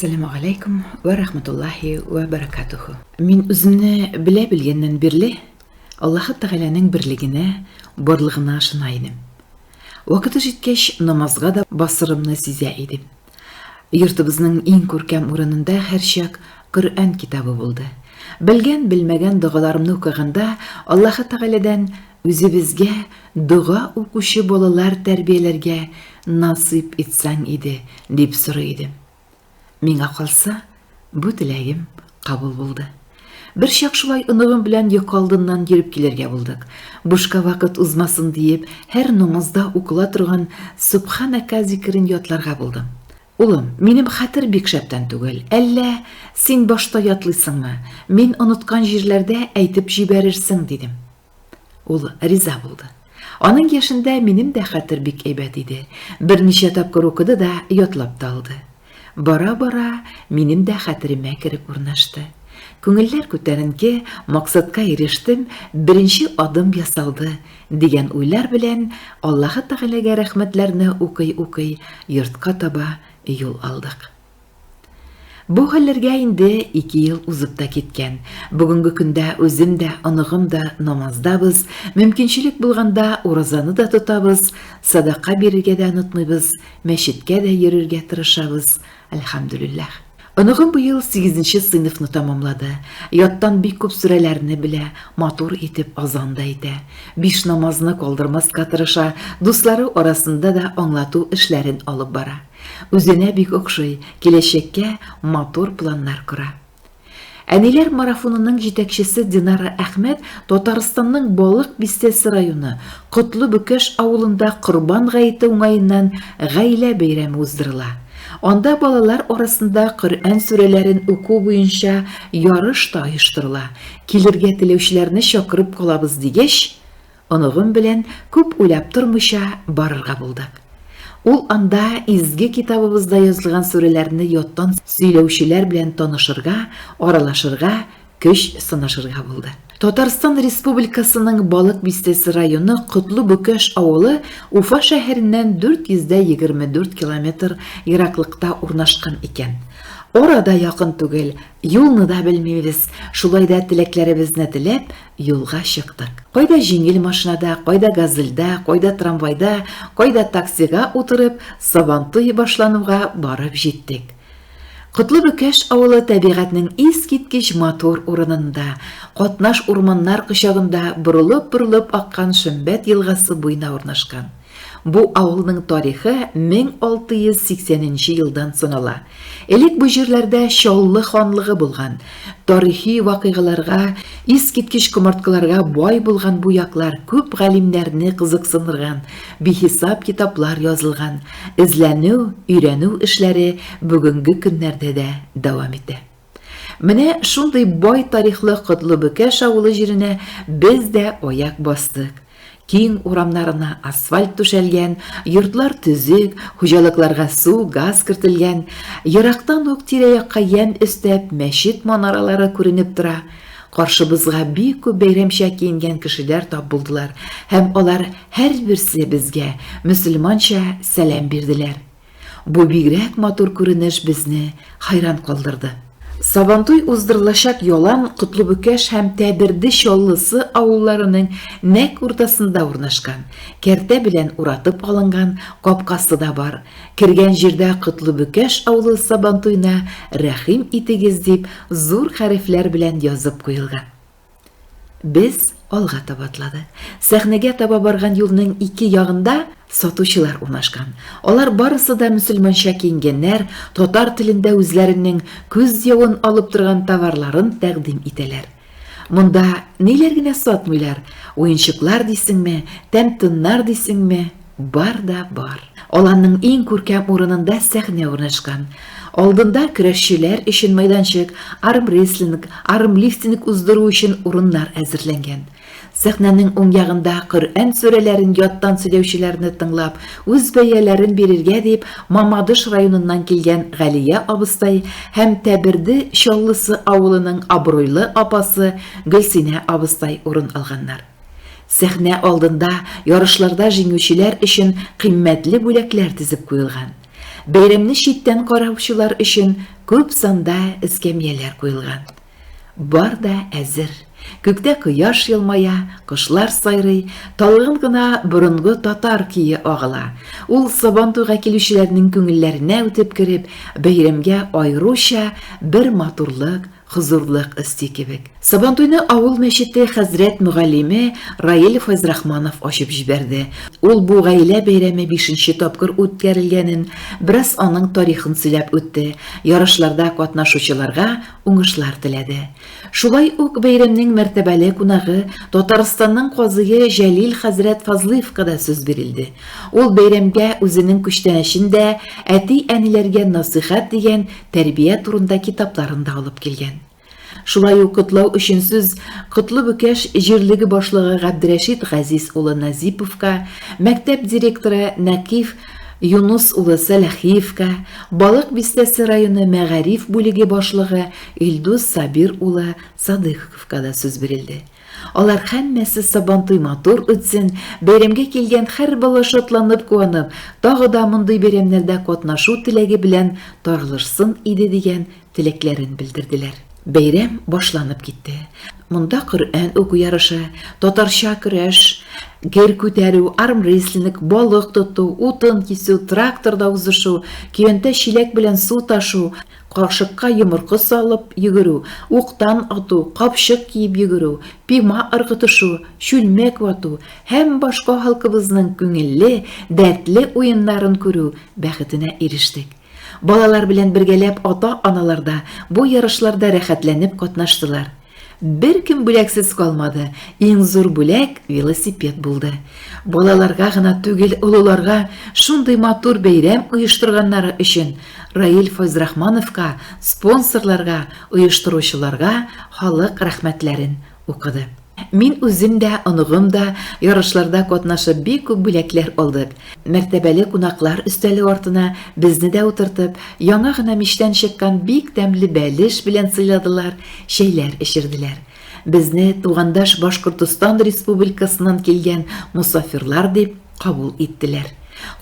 Әссәламү галәйкүм вә рахматуллаһи вә баракатуху. Мин үземне белә белгәннән бирле Аллаһы Тәгаләнең берлегенә, барлыгына ышана идем. Вакыты җиткәч, намазга да басырымны сизә идем. Йортыбызның иң күркәм урынында һәрчак Коръән китабы булды. Белгән-белмәгән догаларымны укыганда Аллаһы Тәгаләдән үзебезгә дога укучы балалар тәрбияләргә насыйп итсәң иде, дип сорый идем. Миңа калса, бу теләгем кабул булды. Берчак шулай оныгым белән йокы алдыннан йөреп килергә булдык. Бушка вакыт узмасын диеп, һәр намазда укыла торган Сөбханәкә зикерен ятларга булдым. Улым, минем хәтер бик шәптән түгел, әллә син башта ятлыйсыңмы, мин оныткан җирләрдә әйтеп җибәрерсең, дидем. Ул риза булды. Аның яшендә минем дә хәтер бик әйбәт иде. Берничә тапкыр укыды да ятлап та алды. Бара-бара минем дә хәтеремә кереп урнашты. Күңелләр күтәренке, максатка ирештем, беренче адым ясалды, дигән уйлар белән Аллаһы Тәгаләгә рәхмәтләрне укый-укый йортка таба юл алдык. Бу хәлләргә инде ике ел узып та киткән. Бүгенге көндә үзем дә, оныгым да намаздабыз, мөмкинчелек булганда уразаны да тотабыз, садака бирергә дә онытмыйбыз, мәчеткә дә йөрергә тырышабыз, әлхәмдүлилләһ. Оныгым быел сигезенче сыйныфны тәмамлады. Яттан бик күп сүрәләрне белә, матур итеп азан да әйтә. Биш намазны калдырмаска тырыша, дуслары арасында да аңлату эшләрен алып бара. Үзенә бик охшый, киләчәккә матур планнар кора. Әниләр марафонының җитәкчесе Динара Әхмәт Татарстанның Балык Бистәсе районы Котлы Бөкәш авылында Корбан гаете уңаеннан гаилә бәйрәме уздырыла. Анда балалар арасында Коръән сүрәләрен уку буенча ярыш та оештырыла. Килергә теләүчеләрне чакырып калабыз дигәч, Оныгым белән күп уйлап тормыйча барырга булдык. Ул анда изге китабыбызда язылган сүрәләрне яттан сөйләүчеләр белән танышырга, аралашырга, көч сынашырга булды. Татарстан Республикасының Балык Бистәсе районы Котлы Бөкәш авылы Уфа шәһәреннән 424 километр ераклыкта урнашкан икән. Ара да якын түгел, юлны да белмибез, шулай да теләкләребезне теләп, юлга чыктык. Кайда җиңел машинада, кайда газельдә, кайда трамвайда, кайда таксига утырып, Сабантуй башлануга барып җиттек. Котлы Бөкәш авылы табигатьнең искиткеч матур урынында, катнаш урманнар кочагында борылып-борылып аккан Шөмбәт елгасы буена урнашкан. Бу авылның тарихы 1680 нче елдан санала. Элек бу җирләрдә Чаллы ханлыгы булган. Тарихи вакыйгаларга, искиткеч комарткаларга бай булган бу яклар күп галимнәрне кызыксындырган, бихисап китаплар язылган. Эзләнү, өйрәнү эшләре бүгенге көннәрдә дә дәвам итә. Менә шундый бай тарихлы Котлы Бөкәш авылы җиренә без дә аяк бастык. Киң урамнарына асфальт түшәлгән, йортлар төзек, хуҗалыкларга су, газ кертелгән. Ерактан ук тирә-якка ямь өстәп, мәчет манаралары күренеп тора. Каршыбызга бик күп бәйрәмчә киенгән кешеләр тап булдылар һәм алар һәрберсе безгә мөселманча сәлам бирделәр. Бу бигрәк матур күренеш безне хәйран калдырды. Сабантуй уздырылачак ялан Котлыбөкәш һәм Тәберде Чаллысы авылларының нәкъ уртасында урнашкан. Кәртә белән уратып алынган, капкасы да бар. Кергән җирдә Котлыбөкәш авылы Сабантуена рәхим итегез дип зур хәрефләр белән язып куелган. Без алга таба атладык. Сәхнәгә таба барган юлның ике ягында сатучылар урнашкан. Алар барысы да мөселманча киенгәннәр, татар телендә үзләренең күз явын алып торган товарларын тәкъдим итәләр. Монда ниләр генә сатмыйлар, уенчыклар дисеңме, тәм-томнар дисеңме. бар да бар. Аланның иң күркәм урынында сәхнә урнашкан. Алдында көрәшчеләр өчен мәйданчык, армрестлинг, армлифтинг уздыру өчен урыннар әзерләнгән. Сәхнәнең уң ягында Коръән сүрәләрен яттан сөйләүчеләрне тыңлап, үз бәяләрен бирергә дип Мамадыш районыннан килгән Галия абыстай һәм Тәберде Чаллысы авылының абруйлы апасы Гөлсинә абыстай урын алганнар. Сәхнә алдында ярышларда җиңүчеләр өчен кыйммәтле бүләкләр тезеп куелган. Бәйрәмне читтән караучылар өчен күп санда эскәмияләр куелган. Бар да әзер. Күктә кояш елмая, кошлар сайрый, талгын гына борынгы татар көе агыла. Ул Сабантуйга килүчеләрнең күңелләренә үтеп кереп, бәйрәмгә аеруча бер матурлык, хозурлык өсти кебек. Сабантуйны авыл мәчете хәзрәт мөгаллиме Раил Фәйзрахманов ачып җибәрде. Ул бу гаилә бәйрәме бишенче тапкыр үткәрелгәнен, бераз аның тарихын сөйләп үтте, ярышларда катнашучыларга уңышлар теләде. Шулай ук бәйрәмнең мәртәбәле кунагы, Татарстанның казые Җәлил хәзрәт Фазлыевка да сүз бирелде. Ул бәйрәмгә үзенең күчтәнәчен дә, әти-әниләргә насыйхәт дигән тәрбия турында китапларын да алып килгән. Шулай ук котлау өчен сүз Котлы Бөкәш җирлеге башлыгы Габдрәшит Газиз улы Назиповка, мәктәп директоры Нәкиф Юнус улы Сәләхиевка, Балык Бистәсе районы мәгариф бүлеге башлыгы Илдус Сабир улы Садыйковка да сүз бирелде. Алар һәммәсе Сабантуй матур үтсен, бәйрәмгә килгән һәр бала шатланып-куанып, тагы да мондый бәйрәмнәрдә катнашу теләге белән таралышсын иде дигән теләкләрен белдерделәр. Бәйрәм башланып китте. Монда Коръән уку ярышы, татарча көрәш, гер күтәрү, армрестлинг, балык тоту, утын кисү, тракторда узышу, көянтә-чиләк белән су ташу, кашыкка йомырка салып йөгерү, уктан ату, капчык киеп йөгерү, пима ыргытышу, чүлмәк вату һәм башка халкыбызның күңелле, дәртле уеннарын күрү бәхетенә ирештек. Балалар белән бергәләп ата-аналар да бу ярышларда рәхәтләнеп катнаштылар. Беркем бүләксез калмады, иң зур бүләк велосипед булды. Балаларга гына түгел, олыларга шундый матур бәйрәм оештырганнары өчен Раил Файзрахмановка, спонсорларга, оештыручыларга халык рәхмәтләрен укыды. Мин үзем дә, оныгым да ярышларда катнашып бик күп бүләкләр алдык. Мәртәбәле кунаклар өстәле артына безне дә утыртып, яңа гына мичтән чыккан бик тәмле бәлеш белән сыйладылар, чәйләр эчерделәр. Безне тугандаш Башкортостан Республикасыннан килгән мосафирлар дип кабул иттеләр.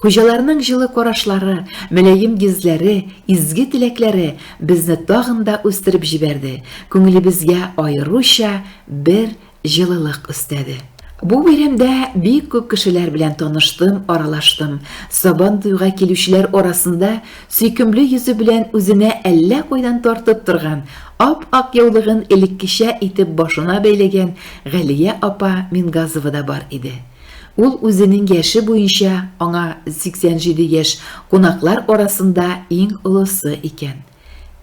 Хуҗаларның җылы карашлары, мөлаем йөзләре, изге теләкләре безне тагын да үстереп җибәрде, күңелебезгә аеруча бер җылылык өстәде. Бу бәйрәмдә бик күп кешеләр белән таныштым, аралаштым. Сабан туйга килүчеләр арасында сөйкемле йөзе белән үзенә әллә кайдан тартып торган, ап-ак яулыгын элеккечә итеп башына бәйләгән Галия апа Мингазова да бар иде. Ул үзенең яше буенча, аңа 87 яшь, кунаклар арасында иң олысы икән.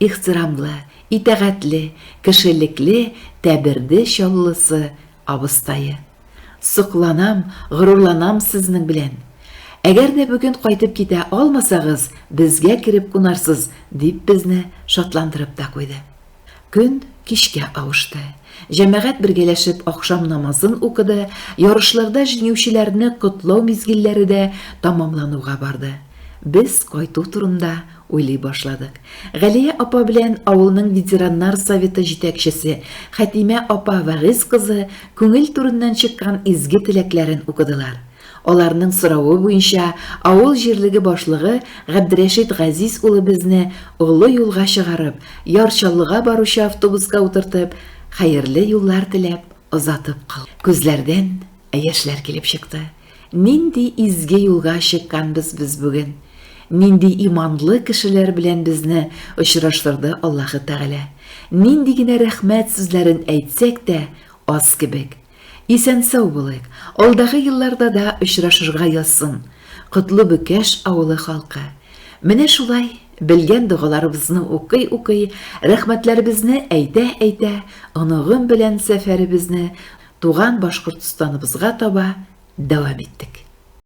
Ихтирамлы, итагатьле, кешелекле Тәберде Чаллысы абыстае. Сокланам, горурланам сезнең белән. Әгәр дә бүген кайтып китә алмасагыз, безгә кереп кунарсыз, дип безне шатландырып та куйды. Көн кичкә авышты. Җәмәгать бергәләшеп ахшам намазын укыды, ярышларда җиңүчеләрне котлау мизгелләре дә тамамлануга барды. Без кайту турында уйлый башладык. Галия апа белән авылның ветераннар советы җитәкчесе Хәтимә апа Вәгыйз кызы күңел түреннән чыккан изге теләкләрен укыдылар. Аларның соравы буенча авыл җирлеге башлыгы Габдрәшит Газиз улы безне олы юлга чыгарып, Яр Чаллыга баручы автобуска утыртып, хәерле юллар теләп озатып калды. Күзләрдән яшьләр килеп чыкты. Нинди изге юлга чыкканбыз без бүген! Нинди иманлы кешеләр белән безне очраштырды Аллаһы Тәгалә! Нинди генә рәхмәт сүзләрен әйтсәк тә, аз кебек. Исән-сау булыйк, алдагы елларда да очрашырга язсын, Котлы Бөкәш авылы халкы. Менә шулай, белгән догаларыбызны укый-укый, рәхмәтләребезне әйтә-әйтә, оныгым белән сәфәребезне туган Башкортостаныбызга таба дәвам иттек.